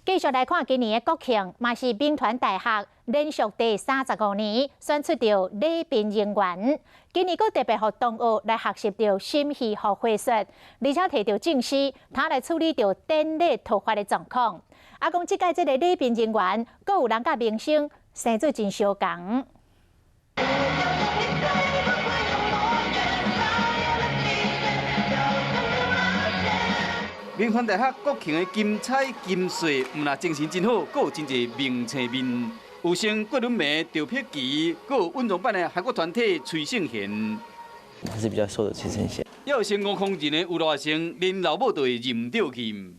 繼續來看今年的國慶，嘛是銘傳大學連續第35年選出著禮賓人員。今年閣特別予同學來學習著深魚孵化術，而且提著證書，通來處理著典禮突發的狀況。啊，講這屆這個禮賓人員，閣有人佮明星生做真相仝。銘傳大學國慶的金彩金穗，毋但精神真好，閣有真濟明星面，有像郭綸梅、趙碧琪，閣有穩中版的韓國團體崔勝賢。他是比較瘦的崔勝賢。也有成悟空人的吳大成，連老母都會認著去。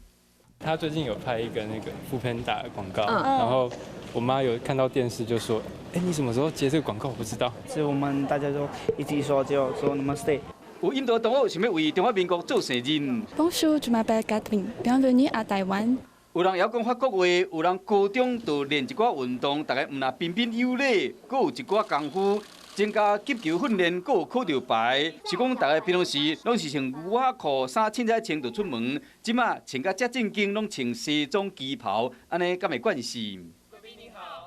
他最近有拍一個那個 foodpanda 的廣告，然後我媽有看到電視就說：“欸，你什麼時候接這個廣告？我不知道。” 所以我們大家都一起說就說 Namaste。有印度同學想欲為中華民國做生日。 Bonjour, je m'appelle Catherine. Bienvenue à Taiwan. 有人會曉講法國話，有人高中就練一寡運動，逐家毋但彬彬有禮，閣有一寡功夫，增加急救訓練，閣有考著牌。是講逐家平常時攏是穿牛仔褲、衫凊彩穿就出門，這馬穿甲遮正經，攏穿西裝旗袍，按呢敢會慣勢？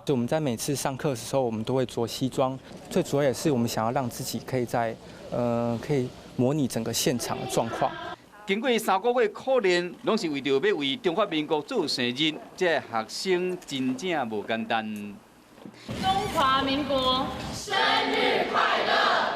就我們在每次上課的時候，我們都會着西裝，最主要也是我們想要讓自己可以在，可以模擬整個現場的狀況。經過3個月苦練，攏是為著欲為中華民國做生日，這個學生真正無簡單。中華民國生日快樂！